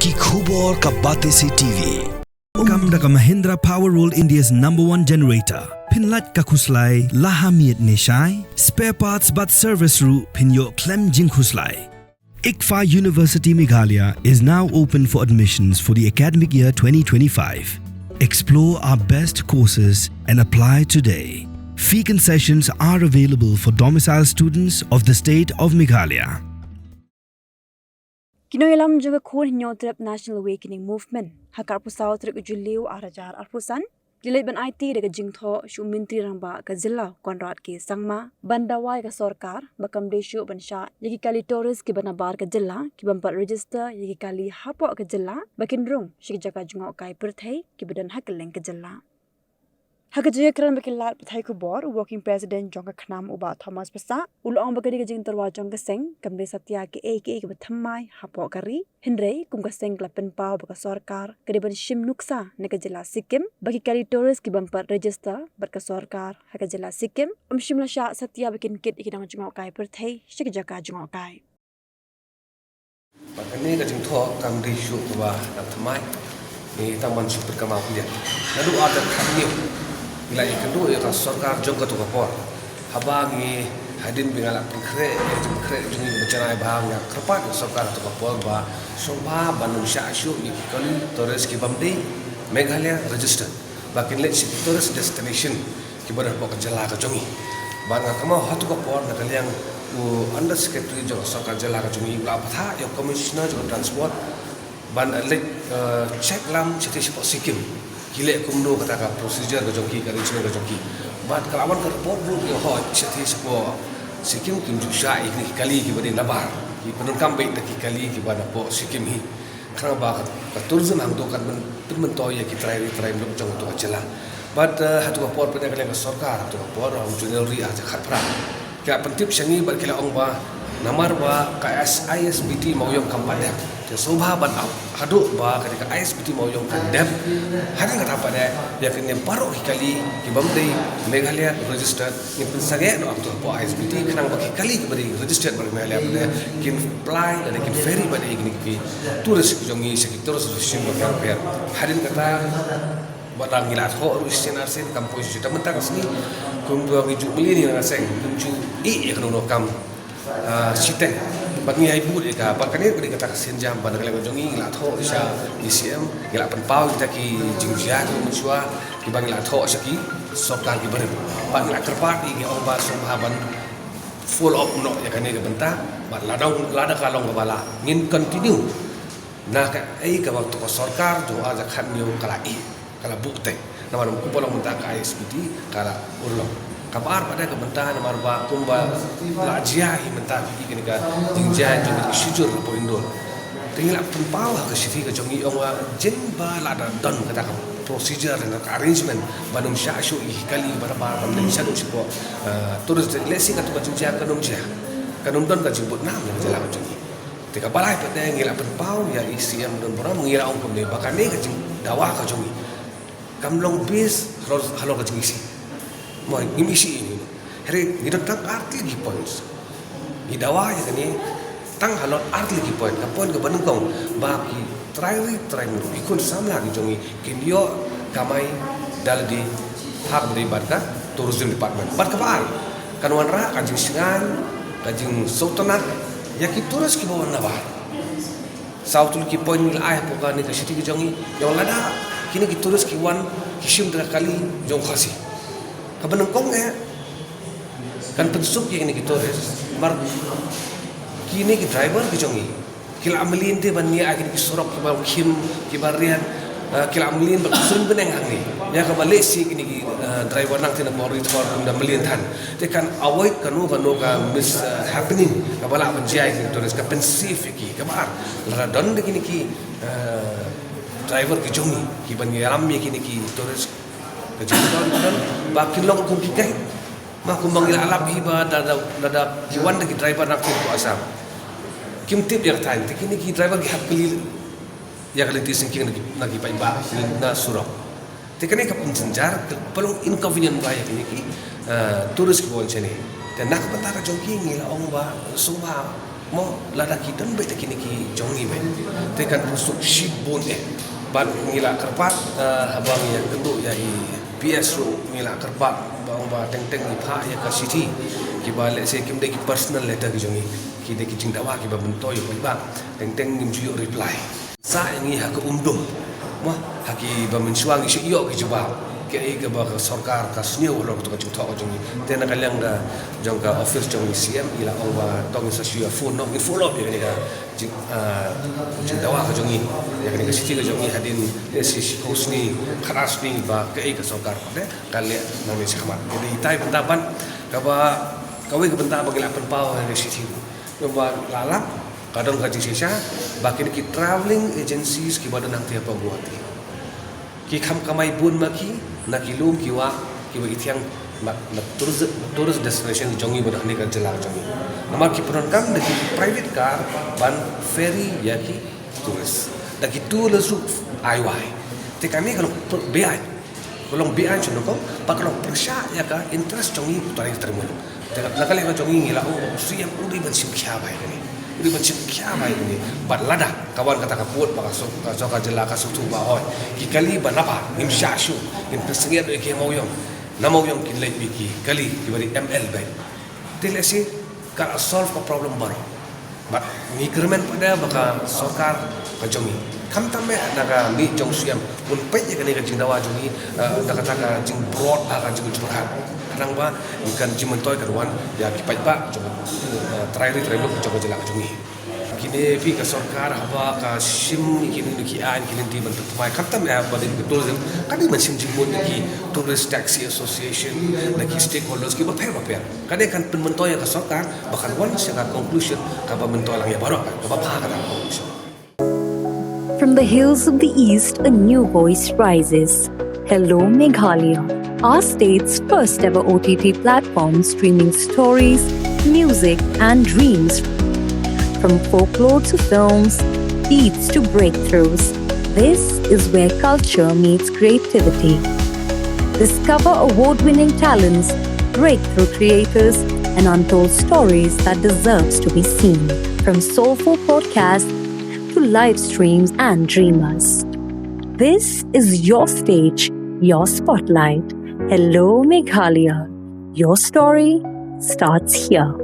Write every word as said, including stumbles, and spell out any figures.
Ki khubor ka Batesi T V. Kam da ka Mahindra Power World, India's number one generator. Pynlait ka khuslai la ha miet ne shai. Spare parts bad service ruh pynïoh khlem jingkhuslai. ICFAI University Meghalaya is now open for admissions for the academic year twenty twenty-five. Explore our best courses and apply today. Fee concessions are available for domicile students of the state of Meghalaya. Ki nongïalam jong ka khun Hynñiewtrep National Awakening Movement ha ka arphew saw tarik u Jylliew ar hajar arphew san, ki la leit ban aiti da ka jingthoh sha u Myntri Rangbah ka jylla Conrad K Sangma ban dawa ïa ka sorkar ba kam dei shuh ban shah ïa ki kali tourist kiba nabar ka jylla ki bym pat register ïa ki kali hapoh ka jylla ba kin rung sha ki jaka jngohkai pyrthei kiba don ha kylleng ka jylla. Ha ka jingïakren bad ki lad pathai khubor, u Working President jong ka KHNAM u Bah Thomas Passah u la ong ba ka dei ka jingtyrwa jong ka seng, kam dei satia kiei kiei kiba thymmai hapoh ka ri. Hynrei kum ka seng ka la pynpaw ba ka sorkar ka dei ban shim nuksa na ka jylla Sikkim ba ki kali tourist ki bym pat register bad ka sorkar ha ka jylla Sikkim ym shym la shah satia ba kin kit ïa ki nongjngohkai pyrthei sha ki jaka jngohkai. Bad kane ka jingthoh kam dei shuh kaba dang thymmai. Ngi tang ban shu pyrkhat ïa ka. Naduh ar hajar khathynñiew ngi la ïakynduh ïa ka sorkar jong kato ka por. Haba ngi hadien ba ngi la pynkhreh ïa ka jingpynkhreh jong ngi ba janai ba ngi la kyrpad ïa ka sorkar kato ka por ba sngewbha ban ym shah shuh ïa ki kali tourist ki bym dei Meghalaya registered ba kin leit sha ki tourist destination kiba don hapoh ka jylla ka jong ngi. Bad nga kynmaw ha kato ka por na ka liang u Under Secretary jong ka sorkar jylla ka jong ngi u la bthah ïa u Commissioner jong ka Transport ban leit, eh, check lam shathie shapoh Sikkim. Ki leh kumno kata ka procedure ka jong ki, ka arrangement ka jong ki. Bad ka la wan ka report ruh ïa hoi shathie shapoh Sikkim kim ju shah ïa ki kali kiba dei nabar. Ki pyndonkam beit da ki kali kiba napoh Sikkim hi. Khnang ba ka tourism hangto kan pynmyntoi ïa ki trai ri trai muluk jong kato ka jylla. Bad, eh, ha kato ka por pat na ka liang ka sorkar ha kato ka por, ha u January ar hajar khatphra, ki la pyntip sha ngi bad ki la ong ba namar ba ka I S B T Mawïong kam pat dep, te sngewbha ban ap haduh ba ka I S B T Mawïong kan dep. Hadien kata pat ïa kine baroh ki kali ki bym dei Meghalaya registered ngin pynsangeh noh ïa kato hapoh I S B T khnang ba ki kali kiba dei registered bad Meghalaya pat kin fly lane kin ferry bad ïa kine ki tourist ki jong ngi sha ki tourist destination bapher bapher. Hadien kata bad ngi la thoh ruh shisien arsien kam poi shisha mynta ka sngi. Kumba ngi ju mlien ïa nga seng, ngim ju ïeh ïa kano kano kam, ah, shiteng. Bad ngi ai bud ïa ka, bad kane ka dei kata ka sienjam ba na ka liang jong ngi ngi la thoh sha E C M, ngi la pynpaw kita ki jingjia kiba mynshuwa kiba ngi la thoh sha ki sorkar kiba rim. Bad ngi la kyrpad ïa ki, ong ba sngewbha ban follow up noh ïa kane ka bynta. Bad lada, lada ka long kaba lah ngin continue. Na kaei kaba to ka sorkar jong ar hajar khathynñiew ka la ïeh, ka la buh teng. Namar kumba long mynta ka I S B T ka la urlong. Kaba ar pat ka bynta namar ba kumba la jia hi mynta ki kane ka jingjia jong ka shijur hapoh Indore. Te ngi la pynpaw ha ka shithi ka jong ngi ong ba jin ba lada don kata ka procedure lane ka arrangement ban ym shah shuh ïa ki kali ba nabar ban leit shaduh shapoh, eh, tourist, lehse kato ka jingjia kan ym jia, kan ym don ka jingbud nam ïa ka jylla ka jong ngi. Te kaba lai pat de ngi la pynpaw ïa E C M Donbor, ngi la ong kumne ba kane ka jingdawa ka jong ngi kam long base halor, halor ka jingisih. Mo, ngim isih ïa ine. Hynrei ngi don tang ar tylli ki points. Ngi dawa ïa kane tang halor ar tylli ki point. Ka point kaba nyngkong ba ki trai ri trai muluk, ki khun samla ki jong ngi kin ïoh kamai da lade ha kaba ïadei bad ka tourism department. Bad kaba ar, kan wanrah ka jingshngaiñ, ka jingsngewtynnat ïa ki tourist kiba wan nabar. Saw tylli ki point ngi la ai hapoh kane ka shithi ka jong ngi, ïa lada kine ki tourist ki wan ki shim da ka kali jong u Khasi. Kaba nyngkong eh kan pynsuk ïa kine ki tourist, namar kine ki driver ki jong ngi ki la mlien te ban ïa kine ki surok kiba khim, kiba riat, eh, ki la mlien ban sum bneng hangne. Ïa kaba lehse kine ki, eh, driver nangta na por ri thor kum da mlien than. Te kan avoid kano kano ka mis, eh, happening kaba lah ban jia ïa kine ki tourist, ka pynsave ïa ki. Kaba ar, lada don de kine ki, eh, driver ki jong ngi kiban ïalam ïa kine ki tourist, ka jingdon don ba kin long kum ki guide. Ma kumba ngi la lap hi ba da, da, da, da ki wan da ki driver na ki ko Assam. Kim tip ïa ka thaiñ, te kine ki driver ki hap kylli ïa ka lynti syngkien na ki, na ki paidbah na surok. Te kane ka pynjynjar, ka long inconvenient ba ïa kine ki, eh, tourist kiba wan shane. Te na ka bynta ka jong ki ngi la ong ba sngewbha Mo, lada ki don beit da kine ki jong ngi beit, te kan pynsuk shibun eh. Bad ngi la kyrpad, eh, haba ngi ïakynduh ïa i P S ruh ngi la kyrpad ba ong ba teng teng ngi phah ïa ka shithi. Kiba lehse kim dei ki personal letter ki jong ngi, ki dei ki jingdawa kiba myntoi ïa u paidbah. Teng teng ngim ju ïoh reply. Sa ïa ngi ha ka umdum. Mo, ha kiba mynshuwa ngi shu ïoh ki jubab. Kaei kaba ka sorkar ka sniew halor kata ka jingthoh ka jong ngi. Te na ka liang ka jong ka office jong i C M i la ong ba to ngin sa shu ïa phone noh, ngin follow up ïa kane ka jing, ah, jingdawa ka jong ngi. Ïa kane ka shithi ka jong ngi hadien, eh, shi, shiphew snem, khatar snem ba kaei ka sorkar pat ka leh nangne shakhmat. Ka dei itai bynta ban kaba, kawei ka bynta ba ngi la pynpaw ha ka shithi. Namar ba la lap, ka don ka jingshisha ba kine ki travelling agencies kiba don hangtei hapoh Guwahati, ki kham kamai bun ma ki na ki lum ki wah kiba ithiang, na, na tourist, tourist destination jong ngi ba don ha kane ka jylla jong ngi. Namar ki pyndonkam da ki private car ban ferry ïa ki tourist, da ki tourist ruh ai wai. Te kane ka long beaiñ. Ka long beaiñ sha nyngkong, bad ka long pyrshah ïa ka interest jong ngi u trai trai muluk. Te na ka liang ka jong ngi ngi la ong u Siem u dei ban shim khia bha ïa kane. U dei ban shim khia bha ïa kane. Bad lada ka wan kata ka pud ba ka sorkar jylla ka sngewthuh ba hooid ki kali ba naba ngim shah shuh, ngin pynsngiat ïa ki ha Mawïong. Na Mawïong kin leit bad ki kali kiba dei M L beit. Te lehse ka la solve ka problem baroh. Bad ngi kyrmen pat de ba ka sorkar ka jong ngi, khamtam eh na ka mih jong u Siem, un peit ïa kane ka jingdawa jong ngi, eh, da kata ka jingbrot, ah, ka jingjurhat. Khnang ba ngi kan jingmyntoi kan wan ïa ki paidbah jong, eh, trai ri trai lum jong ka jylla ka jong ngi. Kine phi ka sorkar haba ka shim kine ki aiñ ki lynti ban pynthmai, khamtam eh ba dei ka tourism, ka dei ban shim jingmut na ki Tourist Taxi Association, na ki stakeholders kiba pher ba pher. Ka dei kan pynmyntoi ïa ka sorkar ba kan wan sha ka conclusion kaba myntoi lang ïa baroh, kaba pha kata ka conclusion. From the hills of the East, a new voice rises. Hello, Meghalaya, our state's first ever O T T platform, streaming stories, music, and dreams. From folklore to films, beats to breakthroughs, this is where culture meets creativity. Discover award winning talents, breakthrough creators, and untold stories that deserves to be seen. From soulful podcasts to live streams and dreamers, this is your stage, your spotlight. Hello, Meghalaya. Your story starts here.